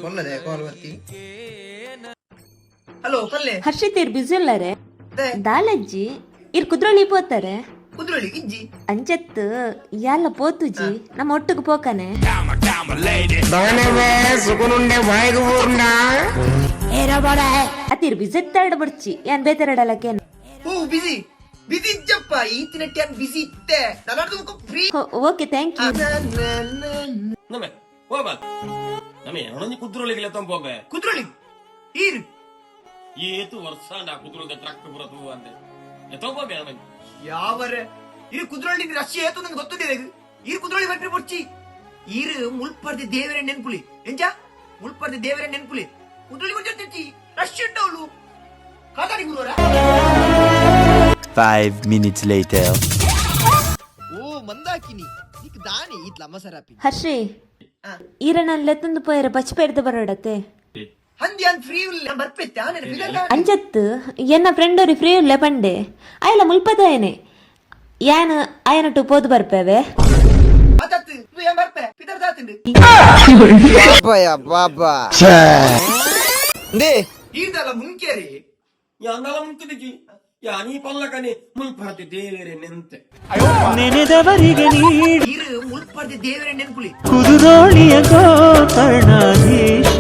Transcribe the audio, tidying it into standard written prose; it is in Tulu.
ಕೊಲ್ಲದೆ ಕಾಲ್ ಬರ್ತಿ. ಹಲೋ, ಪಲ್ಲೆ. ಹರ್ಷಿತ್, ಇರ್ ಬಿಸಿ ಉಲ್ಲಾರೆ? ದೆ. ದಾಲಜ್ಜಿ, ಇರ್ ಕುದ್ರೋಳಿ ಪೋತಾರೆ? ಕುದ್ರೋಳಿ ಇಜ್ಜಿ. ಅಂಚತ್ ಯಾಲ ಪೋತುಜಿ, ನಮ್ಮ ಒಟ್ಟುಗು ಪೋಕನೆ. ಅತಿರ್ ಬಿಜೆತ್ತಾಡ ಬಡ್ಚಿ, ಏನ್ ಬೇತೆರಡಲಕೇನ್. ಓ, ಬಿಸಿ ಬಿಸಿ ಇಜ್ಜಪ್ಪ, ಈತಿನ ಟ್ಯಾನ್ ಬಿಸಿ ಇತ್ತೆ, ನನ್ನದು ಫ್ರೀ. Okay, thank you. ನಮೆ ಹೋಗ, ನಮೆ ಎಣೊಂಜಿ ಕುದ್ರೋಳಿಗೆ ತೊಂಬೋಬೆ. ಕುದ್ರೋಳಿ ಈರು? ಏತು ವರ್ಷ ಆ ಕುದ್ರೋಳಿದ ಟ್ರಕ್ ಪೂರ ತೂ ಅಂತೆ ಎತ್ತೊಂಬೋಬೆ ಎಣೊಂಜಿ. ಯಾವರೆ ಇರು ಕುದ್ರೋಳಿ ರಶ್ ಏತು ನಂಗೆ ಗೊತ್ತಿದೆ. ಈರು ಕುದ್ರೋಳಿ ಬರ್ರಿ ಬೊರ್ಚಿ, ಈರು ಮುಲ್ಪರ್ದಿ ದೇವರೇ ನೆನ್ಪುಲಿ. ಎಂಚ ಮುಲ್ಪರ್ದಿ ದೇವರೇ ನೆನ್ಪುಲಿ? ಕುದ್ರೋಳಿ ಕೊಂಚಿ ರಶ್ ಉಂಟವಳು ಕಾದಾಡಿ ಗುರುವರ. 5 minutes later. ಓ ಮಂದಾಕಿನಿ, ನಿಕ್ ದಾನಿ ಇತ್ಲ ಮಸರಾಪಿ. ಹರ್ಷಿ, ಈರಣ್ಣ ಲೆತ್ತೊಂದು ಪೋಯರ ಬಚ್ಚ ಪೆರ್ದು ಬರೋಡತ್ತೆ. ಹಂದಿ ಅನ್ ಫ್ರೀ ಇಲ್ಲ ಬರ್ಪೆತ್ತೆ ಆನೆ ಫಿಗರ್. ಅಂಚತ್ ಎನ್ನ ಫ್ರೆಂಡ್ ಅವ್ರಿ ಫ್ರೀ ಉಲ್ಲೆ ಪಂಡೆ, ಆಯಲ ಮುಲ್ಪದಾಯನೆ, ಯಾನ್ ಆಯನಟು ಪೋದು ಬರ್ಪೇವೆ. ಆತತ್ತು ಇದು ಏನ್ ಬರ್ಪೆ ಪಿದರ್ ದಾತಿಂಡು. ಬಾಬಾ ಈದಲ್ಲ ಮುಂಕೇರಿ. ಯಾಂದಲ ಮುಂತಿಜಿ, ಯಾ ನೀ ಪಲ್ಲಕನೆ ಮುಲ್ಪರತಿ ದೇವರೇ ನೆಂತೆ. ನೆನೆದವರಿಗೆ ನೀಡಿ ಈರು ಮುಲ್ಪರ್ದಿ ದೇವರೇ ನೆನ್ಪುಲಿ. ಕುದುರೋಳಿಯ ಗೋಕರ್ಣಾಧೀಶ.